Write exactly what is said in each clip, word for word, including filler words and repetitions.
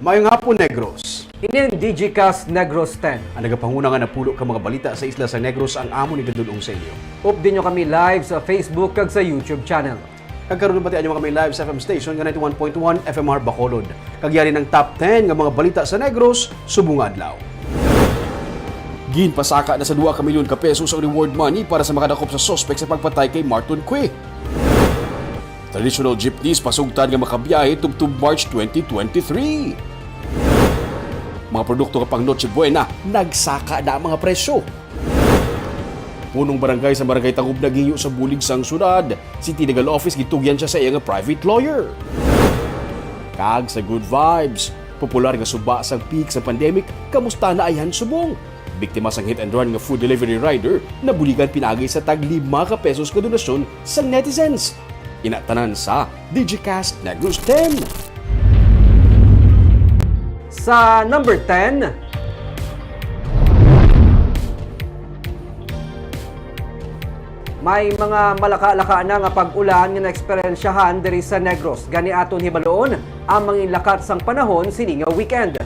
Maayong hapon, Negros. Ini ang Digicast Negros ten. Ang nagapanguna nga napulo ka mga balita sa isla sa Negros ang amon igadul-ong sa inyo. Updi nyo kami live sa Facebook kag sa YouTube channel. Kag karon batian nyo kami live sa F M station nga ninety-one point one F M R Bacolod. Kag yari ang top ten nga mga balita sa Negros subong nga adlaw. Ginpasaka na sa duha ka milyon ka pesos ang reward money para sa makadakop sa suspek sa pagpatay kay Marton Cue. Traditional jeepneys pasugtan nga makabiyahe tubtob March twenty twenty-three. Mga produkto nga pang Noche Buena, nagsaka na ang mga presyo. Punong barangay sa Barangay Tagob naghinyo sa bulig sang syudad. City Legal Office gitugyan siya sa iya nga private lawyer. Kag sa good vibes, popular nga suba sang peak sa pandemic, kamusta na ayhan subong? Biktima sang hit and run nga food delivery rider, nabuligan pinaagi sa tag lima ka pesos nga donasyon sang netizens. Ina tanan sa Digicast Negros ten. Sa number ten, may mga malaka-laka na nga pag-ulan nga naeksperyensyahan diri sa Negros. Gani aton hibaluon ang manginlakat sang panahon sini nga weekend.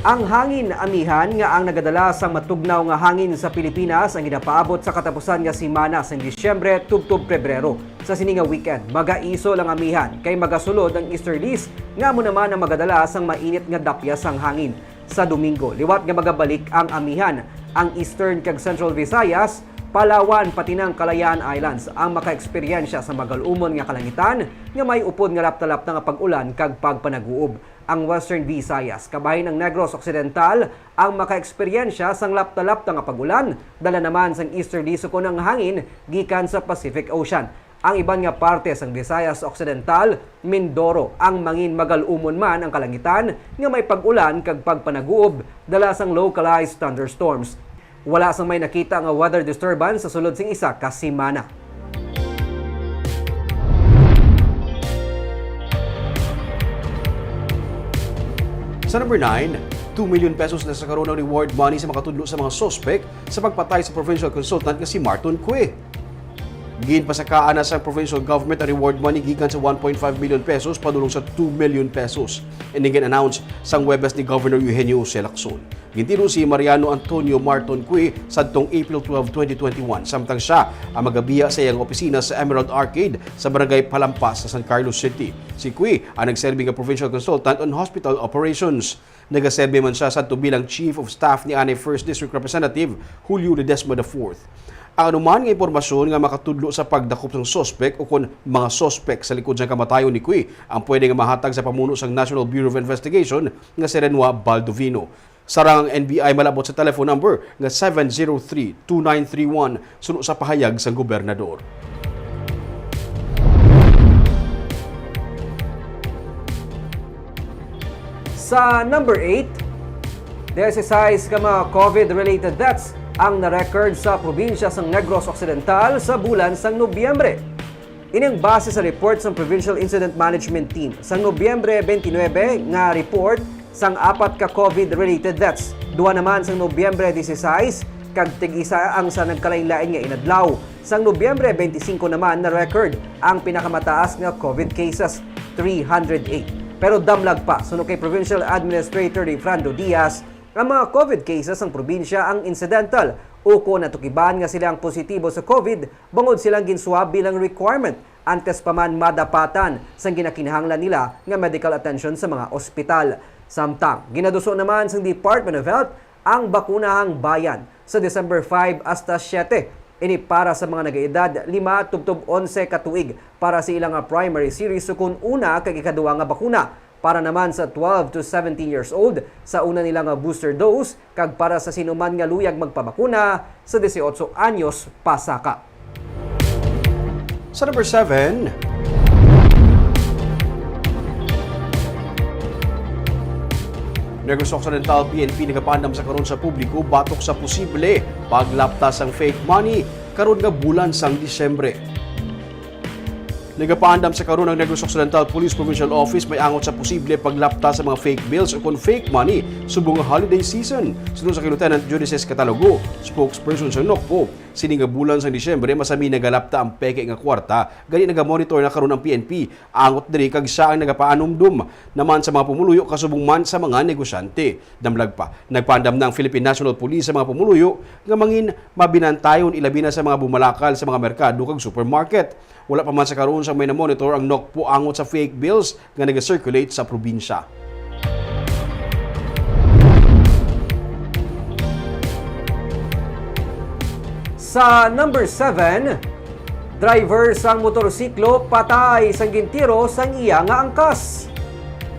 Ang hangin amihan nga ang nagadala sang matugnaw nga hangin sa Pilipinas ang ginapaabot sa katapusan nga semana sang Disyembre tubtob Pebrero. Sa sini nga weekend, magaisol ang amihan kay magasulod ang easterlies nga amo naman ang magadala sang mainit nga dapya sang hangin. Sa Domingo, liwat nga magabalik ang amihan, ang Eastern kag Central Visayas, Palawan, pati na ang Kalayaan Islands ang makaeksperyensya sa magal-umon nga kalangitan nga may upod nga lapta-lapta nga pag-ulan kag pagpanaguob. Ang Western Visayas, kabahin ang Negros Occidental, ang makaeksperyensya sang lapta-lapta nga pag-ulan, dala naman sang easterlies ukon ang hangin gikan sa Pacific Ocean. Ang iban nga parte sang Visayas Occidental, Mindoro, ang mangin magal-umon man ang kalangitan nga may pag-ulan kag pagpanaguob, dala sang localized thunderstorms. Wala sang may nakita nga weather disturbance sa sulod sing isa ka semana. Sa number nine, two million pesos na sa karon ang reward money sa makatudlo sa mga suspek sa pagpatay sa provincial consultant nga si Marton Cue. Ginpasakaan na sa provincial government ang reward money gikan sa one point five million pesos padulong sa two million pesos. Ini gin-announce sang Huwebes ni Governor Eugenio Jose Lacson. Gintino si Mariano Antonio Marton Cue sadtong April twelve, twenty twenty-one, samtang siya ang magabiya sa iyang opisina sa Emerald Arcade sa Barangay Palampas sa San Carlos City. Si Cue ang nagserbi nga provincial consultant on hospital operations. Nagaserbi man siya sadto bilang Chief of Staff ni anay First District Representative Julio Ledesma the fourth. Ang anuman nga impormasyon nga makatudlo sa pagdakop sang suspek ukon mga suspek sa likod sang kamatayon ni Cue ang pwede nga mahatag sa pamuno sang National Bureau of Investigation nga si Renoa Baldovino. Sarang ang N B I malabot sa telephone number nga seven zero three two nine three one suno sa pahayag sang gobernador. Sa number eight, disisais ka mga COVID-related deaths ang na-record sa probinsya sang Negros Occidental sa bulan sang Nobyembre. Ini ang base sa report sang Provincial Incident Management Team. Sang Nobyembre twenty-nine nga report sang apat ka COVID-related deaths, duha naman sang Nobyembre disisais kag tig-isa ang sa nagkalainlain nga inadlaw. Sang Nobyembre twenty-five naman na-record ang pinakamataas nga COVID cases, three hundred eight. Pero damlag pa, suno kay Provincial Administrator Rayfrando Diaz, ang mga COVID cases sang probinsya ang incidental ukon natukiban nga sila ang positibo sa COVID bangod silang gin-swab bilang requirement antes pa man madapatan sang ginakinahanglan nila nga medical attention sa mga ospital. Samtang, ginaduso naman sang Department of Health ang bakunahang bayan sa December five hasta siete. Ini para sa mga nagaedad lima tubtob onse ka tuig para sa ila nga primary series ukon una kag ikaduha nga bakuna. Para naman sa twelve to seventeen years old, sa una nila nga booster dose, kag para sa sinuman nga luyag magpabakuna sa dieciocho anyos pasaka. Sa number seven, Negros Occidental P N P nagapaandam sa karon sa publiko batok sa posible paglapta sang fake money karon nga bulan sang Disyembre. Nagapaandam sa karon ang Negros Occidental Police Provincial Office may angot sa posible paglapta sa mga fake bills o kon fake money subong nga holiday season, suno sa kay Lieutenant Judices Catalogo, spokesperson sa NOCPO. Sini nga bulan sang Disyembre, masami nagalapta ang peke nga kwarta, gani nagamonitor na karon ang P N P angot diri kag sia ang nagapaanumdom naman sa mga pumuluyo kasubong man sa mga negosyante. Damlag pa, nagpaandam na ang Philippine National Police sa mga pumuluyo nga mangin mabinantayon, ilabi na sa mga bumalakal sa mga merkado kag supermarket. Wala pa man sa karon sang may namonitor ang NOCPO angot sa fake bills nga nag-circulate sa probinsya. Sa number seven, driver sang motorsiklo patay sang gintiro sang iya nga angkas.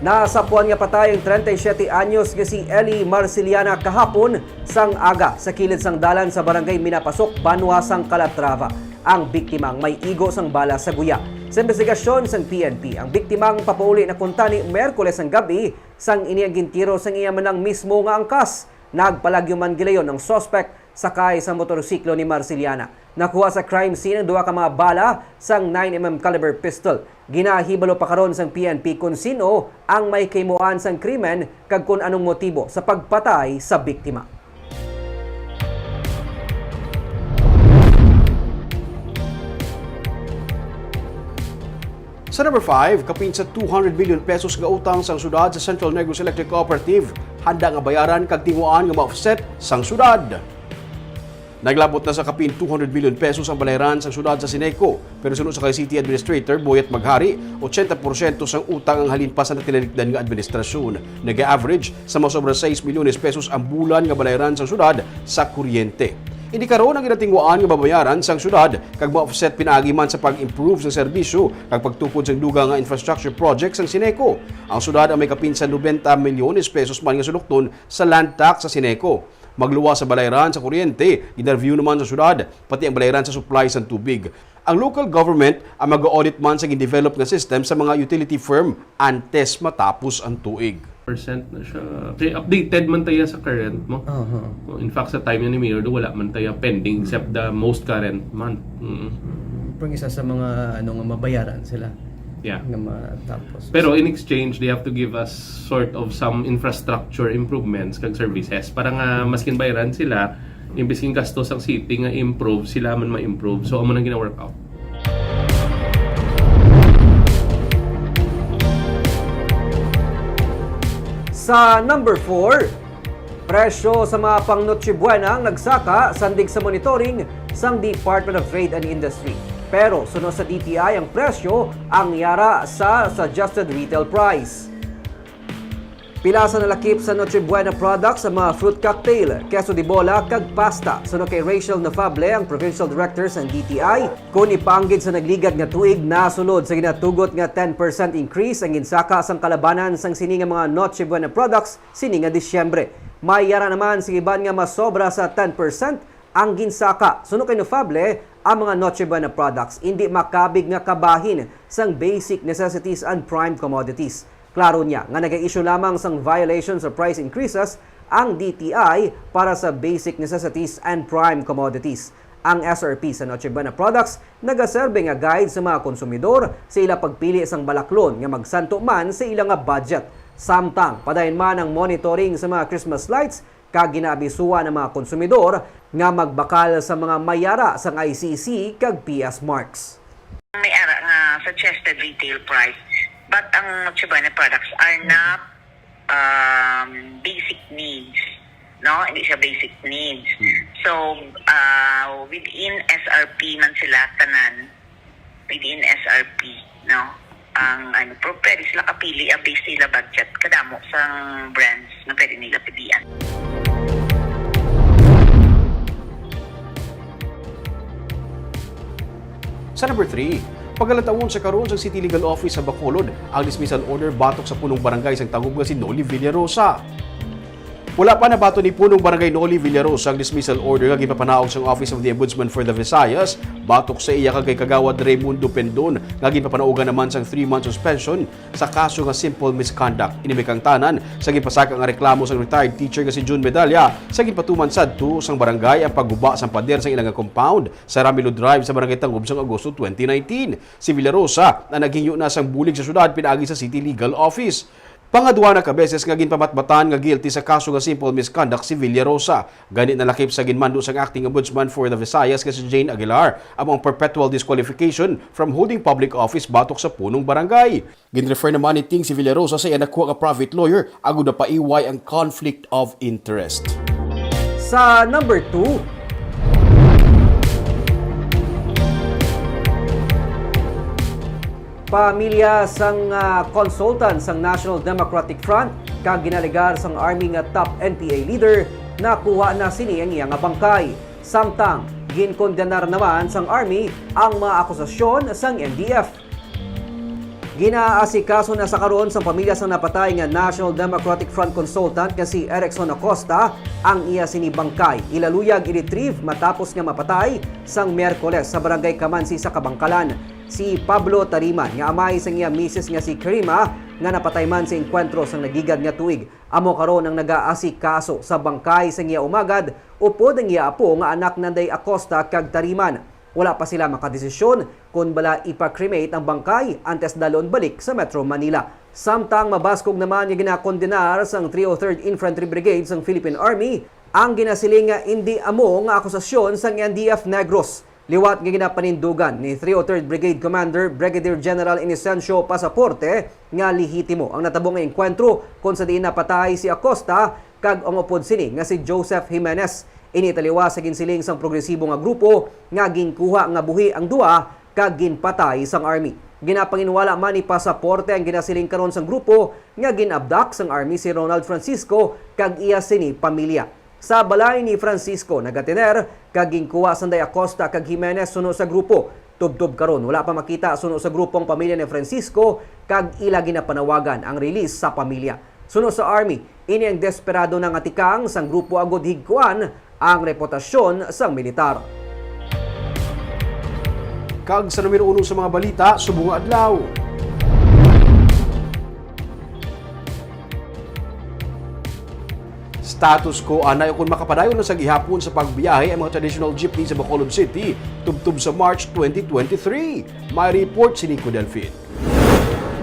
Nasapuan nga patay ang treinta y siete anyos nga si Eli Marceliana kahapon sang aga sa kilid sang dalan sa barangay Minapasok, banwa sang Calatrava. Ang biktima ang may igo sang bala sa guya. Sa investigasyon sang P N P, ang biktima ang papauli na kuntani Miyerkules sang gab-i, sang ini ang gintiro sang iya man lang mismo nga angkas. Nagpalagyo man gilayon ang suspect sakay sa motorsiklo ni Marceliana. Nakuha sa crime scene ang duha ka mga bala sang nine M M caliber pistol. Ginahibalo pa karon sang P N P kon sin-o ang may kahimuan sang krimen kag kon anong motibo sa pagpatay sa biktima. Sa number five, kapin sa two hundred million pesos nga utang sang syudad sa Central Negros Electric Cooperative, handa nga bayaran kag tinguhaan nga ma-offset sang syudad. Naglabot na sa kapin two hundred million pesos ang balayran sang syudad sa Sineco, pero suno sa kay City Administrator Boyet Maghari, ochenta porsyento sang utang ang halin pa sa natinalikdan nga administrasyon. Nag-average sa masobra sais milyones pesos ang bulan nga balayran sang syudad sa kuryente. Ini karon ang ginatinguhaan nga babayaran sang syudad kag ma-offset pinaagi man sa pag-improve sang serbisyo kag pagtukod sang dugang nga infrastructure project sang Sineco. Ang syudad ang may kapin sa nobenta milyones pesos man nga sulukton sa land tax sa Sineco. Magluwas sa balayran sa kuryente, gina-review naman sa syudad, pati ang balayran sa supply sang tubig. Ang local government ang mag-audit man sa gin-develop nga system sa mga utility firm antes matapos ang tuig. Percent na siya. Kay updated man tayo sa current mo. Aha. In fact, sa time ni Mayor, do, wala man tayo pending except the most current month. Mm. Pero isa sa mga, ano, nga mabayaran sila. Yeah. Nga matapos. Pero in exchange, they have to give us sort of some infrastructure improvements kag services para nga maskin bayaran sila, imbis gingastos ang city nga improve, sila man ma-improve. So, amo nang gina-work out. Sa number four, presyo sa mga pang Noche Buena ang nagsaka sandig sa monitoring sang Department of Trade and Industry. Pero suno sa D T I, ang presyo ang yara sa suggested retail price. Pila sa nalakip sa Noche Buena products ang mga fruit cocktail, queso de bola, kag pasta. Suno kay Rachel Nofable, ang provincial director sang D T I, kon ipaanggid sa nagligad nga tuig, nasulod sa ginatugot nga ten percent increase ang ginsaka sang kalabanan sang sini nga mga Noche Buena products sini nga Disyembre. May yara naman sa iban nga masobra sa ten percent ang ginsaka. Suno kay Nofable, ang mga Noche Buena products indi makabig nga kabahin sang basic necessities and prime commodities. Klaro niya nga naga-issue lamang sang violations or price increases ang D T I para sa basic necessities and prime commodities. Ang S R P sa Noche Buena products nagaserbe nga guide sa mga konsumidor sa ila pagpili sang balaklon nga magsanto man sa ila nga budget. Samtang padayon man ang monitoring sa mga Christmas lights, kag ginaabisuhan ang mga konsumidor nga magbakal sa mga may yara sang I C C kag P S Marks. May ara nga suggested retail price, but ang Noche Buena products are not, um, basic needs, no? Hindi siya basic needs. Hmm. So, uh, within S R P man sila tanan, within S R P, no? Ang, ano, pero pwede sila kapili, ah, based sa ila budget, kadamo sang brands nga pwede nila pilian. Sa number three, pagalantawon sa karon sa City Legal Office sa Bacolod ang dismissal order batok sa punong barangay sang Taguba nga si Noli Villarosa. Wala pa nabaton ni Punong Barangay Noli Villarosa ang dismissal order nga ginpapanaog sang Office of the Ombudsman for the Visayas batok sa iya kag kay Kagawad Raymundo Pendon nga ginpapanaugan naman sang three-month suspension sa kaso nga simple misconduct. Ini may kaangtanan sa ginpasaka nga reklamo sang retired teacher nga si June Medalla sa ginpatuman sadto sang barangay ang pagguba sang pader sa ila nga compound sa Ramilo Drive sa Barangay Tangub sang Agosto twenty nineteen. Si Villarosa ang naghingyo na sang bulig sa syudad pinaagi sa City Legal Office. Pangadwa na ka beses nga ginpamatbatan nga guilty sa kaso nga simple misconduct si Villarosa. Gani, nalakip sa ginmando sang Acting Ombudsman for the Visayas nga si Jane Aguilar amo ang perpetual disqualification from holding public office batok sa punong barangay. Ginrefer naman ni Ting si Villarosa sa iya nakuha nga private lawyer agud mapaiway ang conflict of interest. Sa number two, pamilya sang, ah, consultant sang National Democratic Front kag ginalegar sang Army nga top N P A leader, nakuha na sini ang iya nga bangkay. Samtang, ginkondenar naman sang Army ang mga akusasyon sang N D F. Ginaasikaso na sa karon sang pamilya sang napatay nga National Democratic Front consultant nga si Erickson Acosta ang iya sini bangkay. Ila luyag i-retrieve matapos nga mapatay sang Miyerkules sa Barangay Kamansi sa Kabankalan si Pablo Tariman, nga amay sang iya misis nga si Karima, nga napatay man sa engkwentro sang nagligad nga tuig. Amo karon ang nagaasikaso sa bangkay sang iya umagad upod ang iya apo nga anak nanday Acosta kag Tariman. Wala pa sila makadesisyon kon bala ipa-cremate ang bangkay antes dalon balik sa Metro Manila. Samtang, mabaskog naman nga ginakondenar sang three oh third Infantry Brigade sang Philippine Army ang ginasiling nga indi amo nga akusasyon sang N D F Negros, liwat nga ginapanindugan ni three oh third Brigade Commander Brigadier General Inocencio Pasaporte nga lehitimo ang natabo nga engkwentro, kon sa diin napatay si Acosta kag ang upod sini nga si Joseph Jimenez. Ini taliwas sa ginsiling sang progresibo nga grupo nga ginkuha nga buhi ang duha kag ginpatay sang Army. Ginapanginwala man ni Pasaporte ang ginasiling karon sang grupo nga gin-abduct sang Army si Ronald Francisco kag iya sini pamilya. Sa balay ni Francisco nagatiner kag ginkuha sanday Acosta kag Jimenez suno sa grupo. Tubtob karon, wala pa makita suno sa grupo ang pamilya ni Francisco kag ila ginapanawagan ang release sa pamilya. Suno sa Army, ini ang desperado na nga tikang sang grupo agud higkuan ang reputasyon sang militar. Kag sa numero uno sa mga balita subong nga adlaw. Status quo anay kon makapadayon na sa gihapon sa pagbiyahe ang mga traditional jeepney sa Bacolod City tubtob sa March twenty twenty-three. May report si Nico Delfin.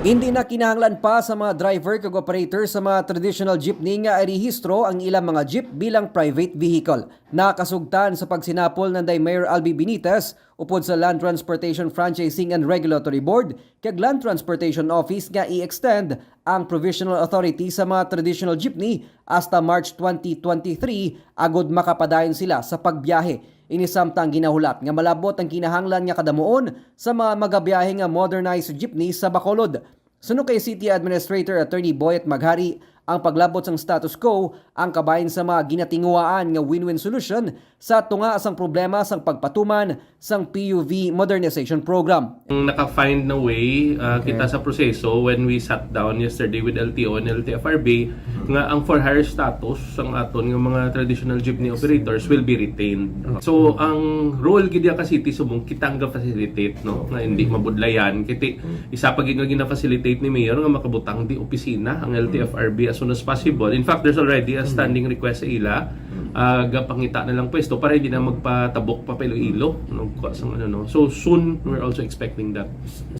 Indi na kinahanglan pa sa mga driver kag operator sa mga traditional jeepney nga irehistro ang ilang mga jeep bilang private vehicle. Nakasugtan sa pagsinapol nanday Mayor Albi Benitez upod sa Land Transportation Franchising and Regulatory Board kag Land Transportation Office nga i-extend ang provisional authority sa mga traditional jeepney hasta March twenty twenty-three agud makapadayon sila sa pagbiyahe. Ini samtang ginahulat nga malabot ang kinahanglan nga kadamuon sa mga magabiyahe nga modernized jeepney sa Bacolod. Suno kay City Administrator Attorney Boyet Maghari, ang paglabot sang status quo ang kabahin sa mga ginatinguhaan nga win-win solution sa tunga sang problema sang pagpatuman sang P U V Modernization Program. Naka-find na way, ah, Okay. kita sa proseso when we sat down yesterday with L T O and L T F R B nga ang for hire status sang aton nga mga traditional jeepney operators will be retained. So, ang role gid ka city subong kita ang ga-facilitate, no, nga hindi mabudlayan. Kiti, isa pa gid nga gina-facilitate ni Mayor nga makabutang di opisina ang L T F R B as soon as possible. In fact, there's already a standing request sa ila. Ah, gapangita na lang pwesto para hindi na magpatabok pa pa Iloilo, no, kuha sa ano, no. So, soon, we're also expecting that.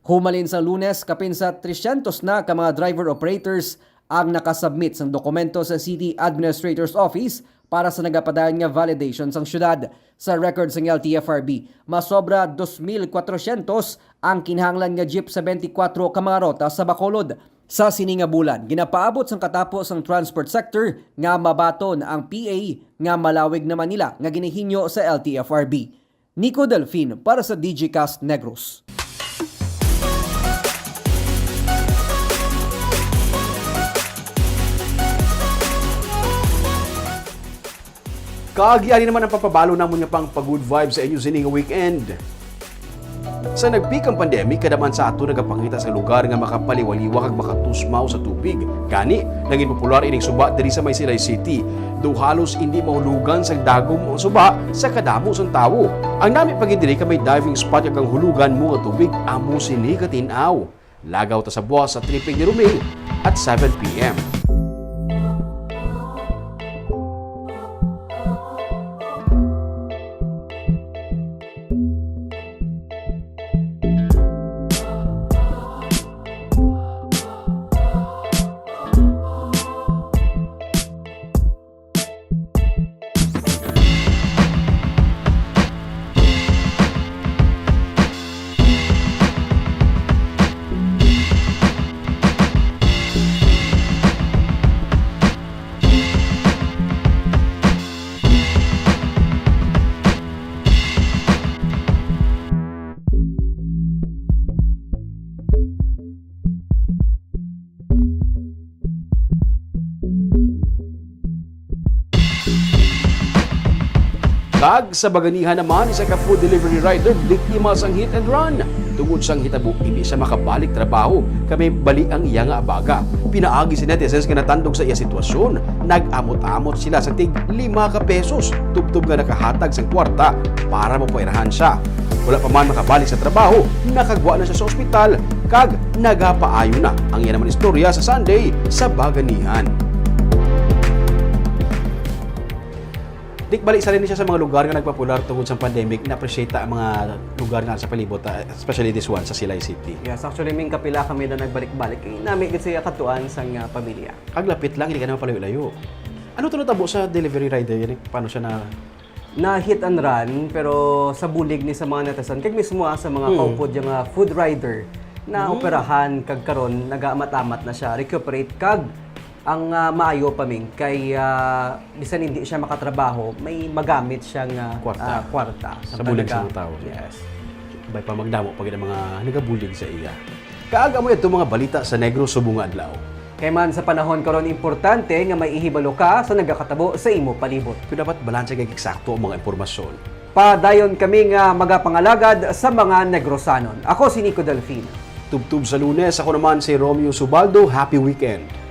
Humalin sang Lunes, kapin sa tresyentos na ka mga driver operators ang nakasubmit sang dokumento sa City Administrator's Office para sa nagapadayon nga validation sang syudad. Sa record sang L T F R B, masobra dos mil kwatrosyentos ang kinahanglan nga jeep sa twenty-four ka mga rota sa Bacolod. Sa sini nga bulan, ginapaabot sang katapo sang transport sector nga mabaton ang P A nga malawig naman nila nga ginahinyo sa L T F R B. Nico Delfin para sa Digicast Negros. Kaagi ani naman ang pagpabalo namon nga pang pa-good vibes sa inyo sini nga weekend. Sa nagpeak ang pandemic, kada man sa ato nagapangita sa lugar nga makapaliwaliwa kag makatusmaw sa tubig. Gani, nangin popular ining suba diri sa may Silay City. Daw halos indi mahulugan sang dagom ang suba sa kadamo sang tawo. Ang nami pa gid diri kay may diving spot kag ang hulugan mo nga tubig amo sini katin-aw. Lagaw ta sa buwas sa tripping ni Romel at seven P M. Kag sa Baganihan naman, isa ka food delivery rider biktima sang hit and run. Tungod sang hitabo, hindi siya makabalik trabaho kay may bali ang iya nga abaga. Pinaagi sa netizens nga natandog sa iya sitwasyon, nag-amot-amot sila sa tig lima ka pesos, tubtob nga nakahatag sang kwarta para mapuwerahan siya. Wala pa man makabalik sa trabaho, nakagwa na siya sa ospital kag nagapaayo na. Ang iya naman istorya sa Sunday sa Baganihan. Dik, bali, isa rin siya sa mga lugar nga nagpopular tungod sa pandemic. Na-appreciate ta ang mga lugar nga sa palibot, ah, especially this one sa Silay City. Yes, actually, may kapila kami na nagbalik-balik. Kay nami gid siya katuan sang, ah, pamilya. Kag lapit lang, hindi ka naman palayo-layo. Ano to natabo sa delivery rider yan? Paano siya na Na hit and run, pero sa bulig ni sa mga netizen, kag mismo, ah, sa mga Hmm. kaupod nga food rider na Hmm. operahan, kag karon nagaamat-amat na siya, recuperate, kag ang, ah, maayo pa, Ming, kay, ah, bisan hindi siya makatrabaho, may magamit siyang, ah, Kwarta. ah, kwarta. Sa Samtang bulig sa naga-, mga tao. Yes. Bay pa, magdamo pa gid ang mga nagabulig sa iya. Kaag amo ito mga balita sa Negros subong nga adlaw. Kay man sa panahon karon, importante nga may ihibalo ka sa nagakatabo sa imo palibot. Pero dapat balanse kag eksakto ang mga impormasyon. Padayon kami nga magapangalagad sa mga Negrosanon. Ako si Nico Delfin. Tubtob sa Lunes, ako naman si Romeo Subaldo. Happy weekend.